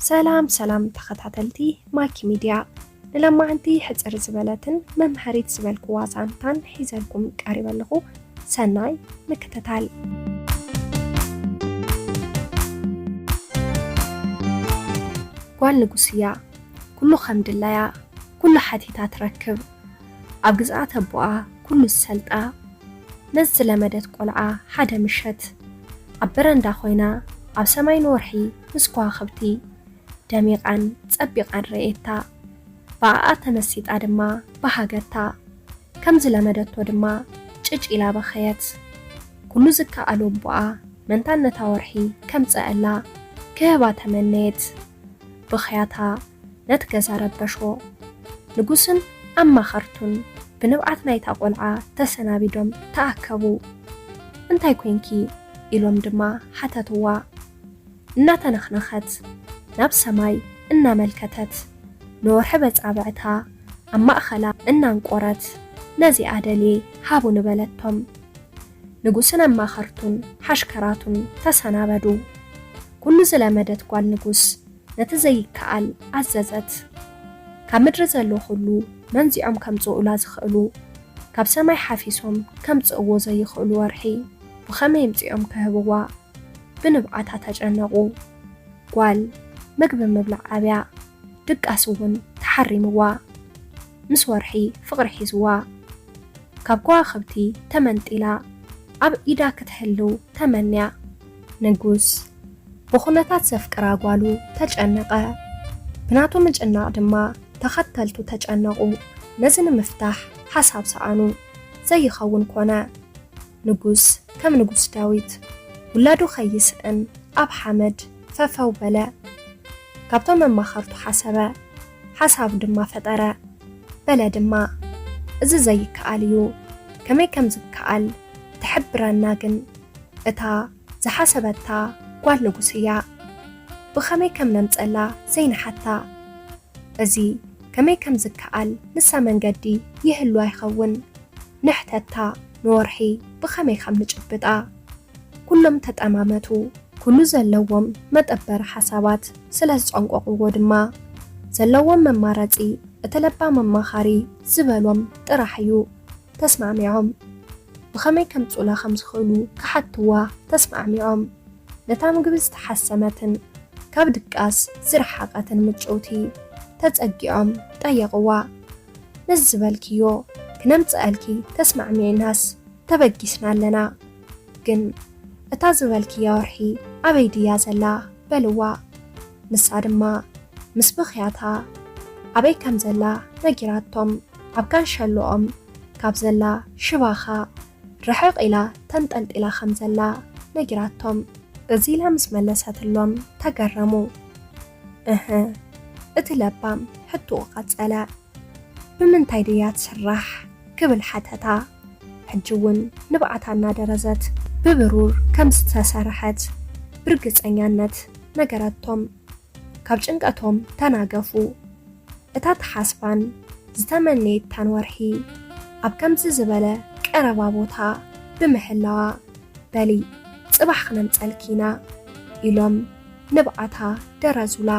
ሰላም ሰላም ተኸታተልቲ ማኪ ሚድያ፣ ንለማዓንቲ ሕጽር ዝበለትን መምሃሪት ዝበልኩዋ ዛንታን ሒዘልኩም ቀሪበ ኣለኹ። ሰናይ ምክትታል። ጓል ንጉስ እያ፣ ኩሉ ከም ድላያ፣ ኩሉ ሓቲታ ትረክብ። ኣብ ግዝኣት ኣቦኣ ኩሉ ዝሰልጣ፣ ነዚ ዝለመደት ቆልዓ ሓደ ምሸት ኣብ በረንዳ ኮይና ኣብ ሰማይ ንወርሒ ምስ ከዋኽብቲ ደሚቓን ጸቢቓን ረእየታ። ብኣኣ ተመሲጣ ድማ በሃገታ። ከም ዝለመደቶ ድማ ጭጭ ኢላ በኸየት። ኩሉ ዝከኣሎ ኣቦኣ መንታን ነታ ወርሒ ከምጽኣላ ክህባ ተመነየት። ብኽያታ ነቲ ገዛ ረበሾ። ንጉስን ኣማኸርቱን ብንብዓት ናይታ ቆልዓ ተሰናቢዶም ተኣከቡ። "እንታይ ኮንኪ?" ኢሎም ድማ ሓተትዋ። እናተነኽነኸት ናብ ሰማይ እናመልከተት፣ ንወርሒ በጻብዕታ ኣብ ማእኸላ እናንቆረት፣ "ነዚኣ ደልየ፣ ሃቡኒ" በለቶም። ንጉስን ኣማኸርቱን ሓሽከራቱን ተሰናበዱ። ኩሉ ዝለመደት ጓል ንጉስ ነቲ ዘይከኣል ኣዘዘት። ካብ ምድሪ ዘሎ ኩሉ መንዚዖም ከምጽኡላ ዝኽእሉ፣ ካብ ሰማይ ሓፊሶም ከምጽእዎ ዘይኽእሉ ወርሒ ብኸመይ ኣምጺኦም ክህብዋ ብንብዓታ ተጨነቑ። ጓል ምግቢ ምብላዕ ኣብያ፣ ድቃስ እውን ተሓሪምዋ። ምስ ወርሒ ፍቕሪ ሒዝዋ፣ ካብ ከዋኽብቲ ተመንጢላ ኣብ ኢዳ ክትህልው ተመንያ። ንጉስ ብኹነታት ዘፍቅራ ጓሉ ተጨነቐ። ብናቱ ምጭናቕ ድማ ተኸተልቱ ተጨነቑ። ነዚ ንምፍታሕ ሓሳብ ሰኣኑ። ዘይኸውን ኮነ። ንጉስ ከም ንጉስ ዳዊት ውላዱ ከይስእን ኣብ ሓመድ ፈፈው በለ። ካብቶም መማኸርቱ ሓሰበ፣ ሓሳብ ድማ ፈጠረ። በለ ድማ፣ "እዚ ዘይከኣል እዩ። ከመይ ከም ዝከኣል ትሕብረና ግን እታ ዝሓሰበታ ጓል ንጉስ እያ። ብኸመይ ከም ነምጸላ ዘይንሓታ። እዚ ከመይ ከም ዝከኣል ንሳ መንገዲ ይህሉ ኣይኸውን። ንሕተታ ንወርሒ ብኸመይ ከም ንጭብጣ።" ኩሎም ተጠማመቱ። ኩሉ ዘለዎም መጠበሪ ሓሳባት ስለ ዝጸንቀቕዎ ድማ፣ ዘለዎም መማረጺ እቲ ለባም ኣማኻሪ ዝበሎም ጥራሕ እዩ። ተስማዕሚዖም። ብኸመይ ከምጽኡላ ከም ዝኽእሉ ክሓትዋ ተስማዕሚዖም። ነታ ምግቢ ዝተሓሰመትን ካብ ድቃስ ዝረሓቐትን ምጭውቲ ተጸጊዖም ጠየቕዋ። "ነዚ ዝበልክዮ ክነምጽኣልኪ ተስማዕሚዕናስ ተበጊስና ኣለና። ግን እታ ዝበልክያ ወርሒ ኣበይ ድያ ዘላ?" በልዋ። ንሳ ድማ ምስ ብኽያታ ኣበይ ከም ዘላ ነጊራቶም። ኣብ ካንሸሎኦም ካብ ዘላ ሽባኻ ርሕቕ ኢላ ተንጠልጢላ ከም ዘላ ነጊራቶም። እዚ ኢላ ምስ መለሰትሎም ተገረሙ። "እህ?" እቲ ለባም ሕቶኡ ቀጸለ። "ብምንታይ ድያ ትስራሕ?" ክብል ሓተታ። ሕጂ እውን ንብዓታ እናደረዘት ብብሩር ከም ዝተሰርሐት ብርግጸኛነት ነገረቶም። ካብ ጭንቀቶም ተናገፉ። እታ ተሓስባን ዝተመነየታን ወርሒ ኣብ ከምዚ ዝበለ ቀረባ ቦታ ብምህላዋ፣ "በሊ፣ ጽባሕ ክነምጸልኪ ኢና" ኢሎም ንብዓታ ደረዙላ።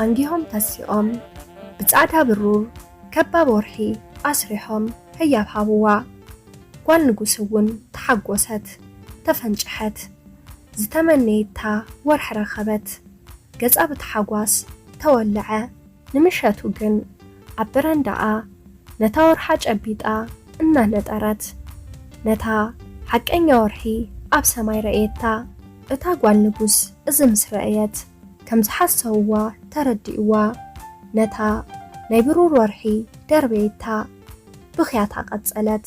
ኣንጊሆም ተሲኦም ብጻዕዳ ብሩር ከባ ወርሒ ኣስሪሖም ህያብ ሃብዋ። ጓል ንጉስ እውን ተሓጎሰት፣ ተፈንጨሐት። ዝተመነየታ ወርሒ ረኸበት። ገጻ ብታሓጓስ ተወልዐ። ንምሸቱ ግን ኣብ በረንዳኣ ነታ ወርሓ ጨቢጣ እናነጠረት፣ ነታ ሓቀኛ ወርሒ ኣብ ሰማይ ረእየታ። እታ ጓል ንጉስ እዚ ምስ ረእየት፣ ከም ዝሓሰብዋ ተረዲእዋ፣ ነታ ናይ ብሩር ወርሒ ደርበየታ። ብኽያታ ቀጸለት።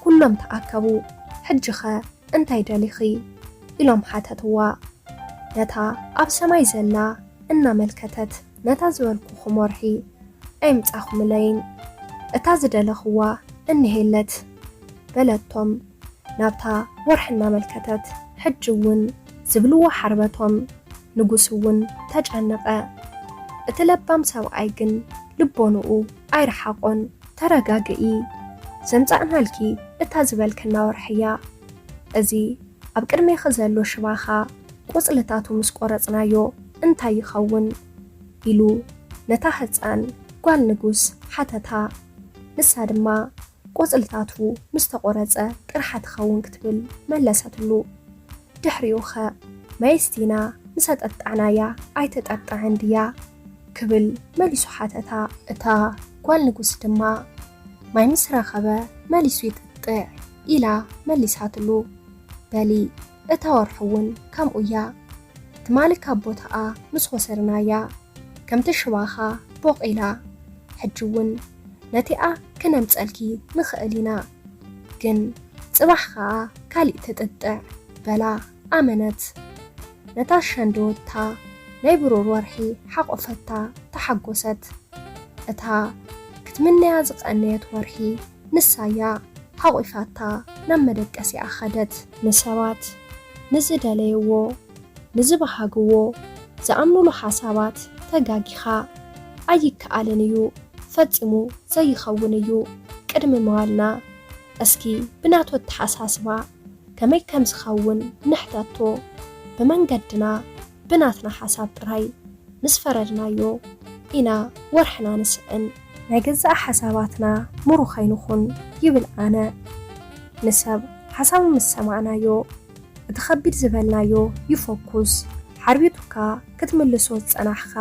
ኩሎም ተኣከቡ። "ሕጂኸ እንታይ ደሊኺ?" ኢሎም ሓተትዋ። ነታ ኣብ ሰማይ ዘላ እናመልከተት፣ "ነታ ዝበልኩኹም ወርሒ ኣይምጻኹምለይን፣ እታ ዝደለኽዋ እኒሄለት" በለቶም። ናብታ ወርሒ እናመልከተት፣ ሕጂ እውን ዝብልዎ ሓርበቶም። ንጉስ እውን ተጨነቐ። እቲ ለባም ሰብኣይ ግን ልቦንኡ ኣይረሓቖን። ተረጋግኢ፣ ዘምጻእናልኪ እታ ዝበልክና ወርሒ እያ። እዚ ኣብ ቅድሜኺ ዘሎ ሽባኻ ቆጽልታቱ ምስ ቆረጽናዮ እንታይ ይኸውን? ኢሉ ነታ ህጻን ጓል ንጉስ ሓተታ። ንሳ ድማ ቆጽልታቱ ምስ ተቖረጸ ጥርሓ ትኸውን ክትብል መለሰትሉ። ድሕሪኡኸ ማይ ስቲና ምስ ኣጠጣዕናያ ኣይትጠጥዕን ድያ? ክብል መሊሱ ሓተታ። እታ ጓል ንጉስ ድማ ማይ ምስ ረኸበ መሊሱ ይጥጥዕ ኢላ መሊሳትሉ። በሊ እታ ወርሒ እውን ከምኡ እያ። ትማሊ ካብ ቦታኣ ምስ ወሰድናያ ከምቲ ሽባኻ ቦቕ ኢላ። ሕጂ እውን ነቲኣ ክነምጸልኪ ንኽእል ኢና፣ ግን ጽባሕ ኸኣ ካሊእ ትጥጥዕ በላ ኣመነት። ነታ ሸንድወታ ናይ ብሩር ወርሒ ሓቆፈታ፣ ተሓጎሰት። እታ ክትምነያ ዝቐነየት ወርሒ ንሳያ ሓቑፋታ ናብ መደቀሲኣ ኸደት። ንሰባት ንዝደለይዎ፣ ንዝበሃግዎ፣ ዝኣምኑሉ ሓሳባት ተጋጊኻ። ኣይከኣልን እዩ፣ ፈጺሙ ዘይኸውን እዩ። ቅድሚ ምባልና እስኪ ብናቱ ኣተሓሳስባ ከመይ ከም ዝኸውን ንሕተቶ። ብመንገድና ብናትና ሓሳብ ጥራይ ምስ ፈረድናዮ ኢና ወርሕና ንስእን። ናይ ገዛእ ሓሳባትና ምሩኽ ኣይንኹን ይብል ኣነ። ንሰብ ሓሳቡ ምስ ሰማዕናዮ እቲ ኸቢድ ዝበልናዮ ይፈኩስ። ሓርቢቱካ ክትምልሶ ዝጸናሕካ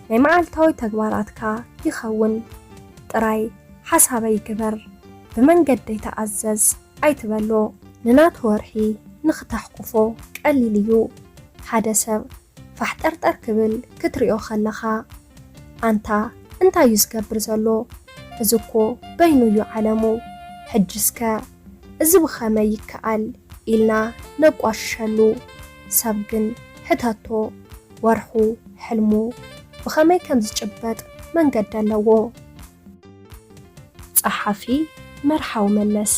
ናይ መዓልታዊ ተግባራትካ ይኸውን። ጥራይ ሓሳበይ ግበር፣ ብመንገደይ ተኣዘዝ ኣይትበሎ። ንናቱ ወርሒ ንኽተሕቁፎ ቀሊል እዩ። ሓደ ሰብ ፋሕጠርጠር ክብል ክትሪኦ ከለኻ፣ ኣንታ እንታይ እዩ ዝገብር ዘሎ? እዚ እኮ በይኑ እዩ ዓለሙ። ሕጅስከ እዚ ብኸመይ ይከኣል? ኢልና ነቋሽሸሉ። ሰብ ግን ሕተቶ፣ ወርሑ፣ ሕልሙ ብኸመይ ከም ዝጭበጥ መንገዲ ኣለዎ። ጸሓፊ መርሓዊ መለስ፣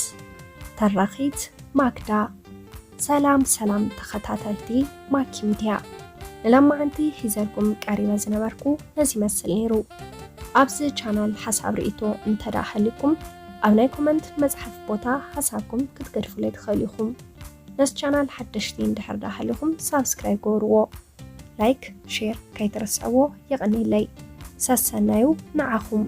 ተራኺት ማክዳ። ሰላም ሰላም ተኸታተልቲ ማኪ ሚድያ፣ ንሎማዓንቲ ሒዘልኩም ቀሪበ ዝነበርኩ ነዚ ይመስል ነይሩ። ኣብዚ ቻናል ሓሳብ ርእይቶ እንተ ደኣ ሃልዩኩም ኣብ ናይ ኮመንት መጽሓፍ ቦታ ሓሳብኩም ክትገድፉለይ ትኽእሉ ኢኹም። ነዚ ቻናል ሓደሽቲ እንድሕር ደኣ ሃሊኹም ሳብስክራይብ ገበርዎ። ላይክ፣ ሼር ከይትርስዕዎ። የቐንየለይ። ሰሰናዩ ንዓኹም።